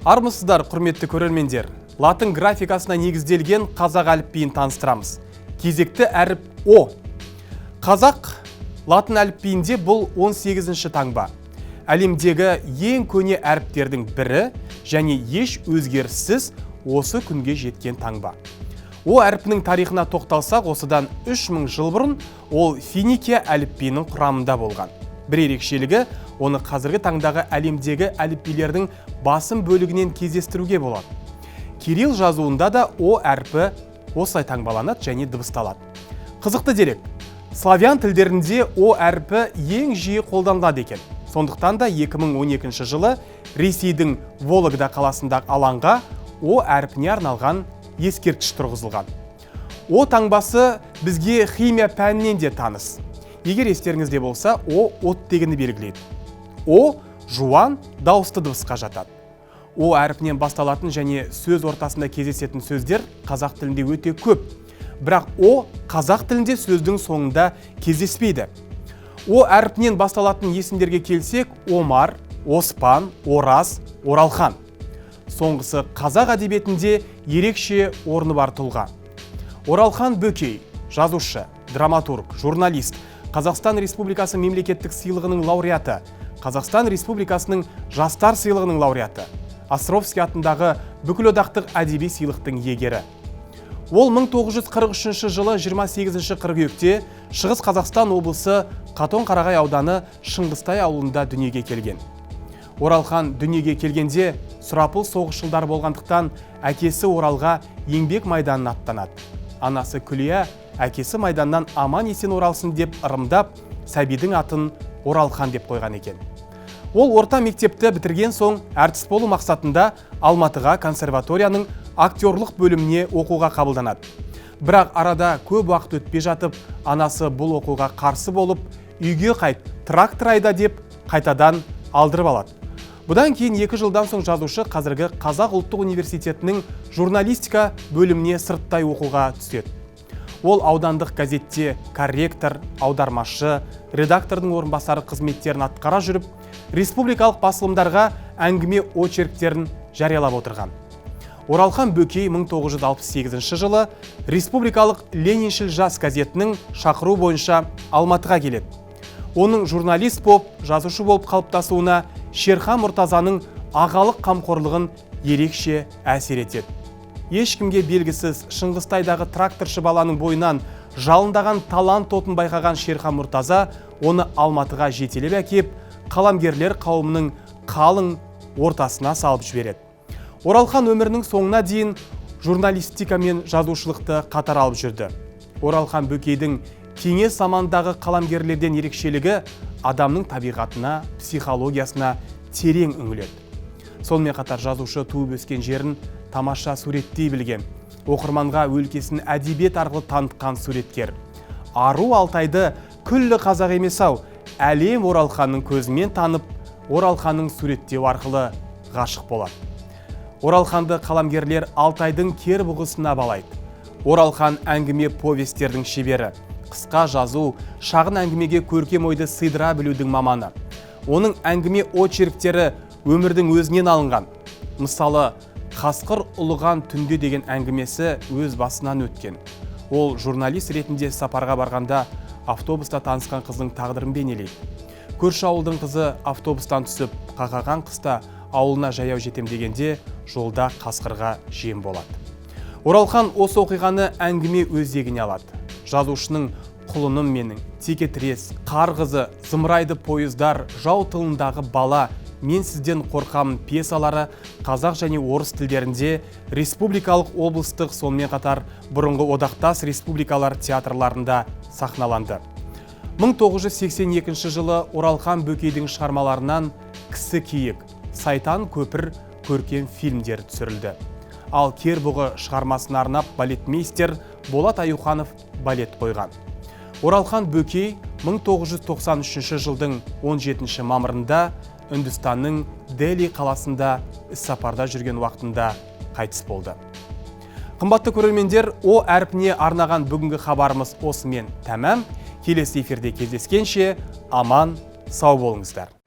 Армысыздар, құрметті көрермендер! Латын графикасына негізделген қазақ әліпбиін таныстырамыз. Кезекті әріп О. Қазақ латын әліпбиінде бұл 18-ші таңба. Әлемдегі ең көне әріптердің бірі және еш өзгеріссіз осы күнге жеткен таңба. О әрпінің тарихына тоқталсақ, осыдан 3000 жыл бұрын ол Финикия әліпбиінің құрамында болған. Бір ерекшелігі, оны қазіргі таңдағы әлемдегі әліпбилердің басым бөлігінен кездестіруге болады. Кирилл жазуында да О әрпі осылай таңбаланады және дыбысталады. Қызықты дерек. Славян тілдерінде О әрпі ең жиі қолданылады екен. Сондықтан да 2012 жылы Ресейдің Вологда қаласындағы алаңға О әрпіне арналған ескерткіш тұрғызылған. О таңбасы бізге химия пәнінен де таныс. Егер естеріңізде болса, О оттегіні белгілейді. О жуан дауысты дыбысқа жатады. О әрпінен басталатын және сөз ортасында кездесетін сөздер қазақ тілінде өте көп. Бірақ О қазақ тілінде сөздің соңында кездеспейді. О әрпінен басталатын есімдерге келсек, Омар, Оспан, Ораз, Оралхан. Соңғысы қазақ әдебиетінде ерекше орны бар тұлға. Оралхан Бөкей, жазушы, драматург, журналист, Қазақстан Республикасы мемлекеттік сыйлығының лауреаты, Қазақстан Республикасының жастар сыйлығының лауреаты, Островский атындағы бүкілодақтық әдеби сыйлықтың иегері. Ол 1943 жылы 28 қыркүйекте Шығыс Қазақстан облысы Қатон-Қарағай ауданы Шыңғыстай ауылында дүниеге келген. Оралхан дүниеге келгенде сұрапыл соғыс жылдары болғандықтан, әкесі Оралға еңбек майданына аттанады. Анасы Күлия әкесі майданнан аман есен оралсын деп ырымдап, сәбидің атын Оралхан деп қойған екен. Ол орта мектепті бітірген соң әртіс болу мақсатында Алматыға консерваторияның актерлық бөліміне оқуға қабылданады. Бірақ арада көп уақыт өтпей жатып, анасы бұл оқуға қарсы болып, үйге қайт, трактор айда деп қайтадан алдырып алады. Бұдан кейін 2 жылдан соң жазушы қазіргі Қазақ ұлттық университетінің журналистика бөліміне сырттай оқуға түседі. Ол аудандық газетте корректор, аудармашы, редактордың орынбасары қызметтерін атқара жүріп, республикалық басылымдарға әңгіме очерктерін жариялап отырған. Оралхан Бөкей 1968 жылы республикалық «Лениншіл жас» газетінің шақыру бойынша Алматыға келеді. Оның журналист болып, жазушы болып қалыптасуына Шерхан Мұртазаның ағалық қамқорлығын ерекше әсер етеді. Ешкімге белгісіз Шыңғыстайдағы тракторшы баланың бойынан жалындаған талант отын байқаған Шерхан Мұртаза оны Алматыға жетелеп әкеп, қаламгерлер қауымының қалың ортасына салып жібереді. Оралхан өмірінің соңына дейін журналистика мен жазушылықты қатар алып жүрді. Оралхан Бөкейдің кеңес заманындағы қаламгерлерден ерекшелігі – адамның табиғатына, психологиясына терең үңіледі. Сонымен қатар жазушы туып өскен жерін тамаша суреттей білген, оқырманға өлкесін әдебиет арқылы танытқан суреткер. Ару Алтайды күллі қазақ емес ау, әлем Оралханның көзімен танып, Оралханның суреттеу арқылы ғашық болады. Оралханды қаламгерлер Алтайдың кер бұғысына балайды. Оралхан әңгіме, повестердің шебері, қысқа жазу, шағын әңгімеге көркем ойды сыйдыра білудің маманы. Оның әңгіме очерктері өмірдің өзінен алынған. Мысалы, «Қасқыр ұлыған түнде» деген әңгімесі өз басынан өткен. Ол журналист ретінде сапарға барғанда автобуста танысқан қыздың тағдырын бейнелейді. Көрші ауылдың қызы автобустан түсіп, қақаған қыста ауылына жаяу жетем дегенде жолда қасқырға жем болады. Оралхан осы оқиғаны әңгіме өзегіне алады. Жазушының «Құлыным менің», «Текетірес», «Қар қызы», «Зымырайды пойыздар», «Жау тылындағы бала», «Мен сізден қорқамын» пьесалары қазақ және орыс тілдерінде республикалық, облыстық, сонымен қатар бұрынғы одақтас республикалар театрларында сахналанды. 1982 жылы Оралхан Бөкейдің шығармаларынан «Кісі киік», «Сайтан көпір» көркем фильмдері түсірілді. Ал «Кер бұғы» шығармасына арнап балетмейстер Болат Аюханов балет қойған. Оралхан Бөкей 1993 жылдың 17 мамырында Үндістанның Дели қаласында іссапарда жүрген уақытында қайтыс болды. Қымбатты көрермендер, О әрпіне арнаған бүгінгі хабарымыз осымен тәмам. Келесі эфирде кездескенше аман сау болыңыздар.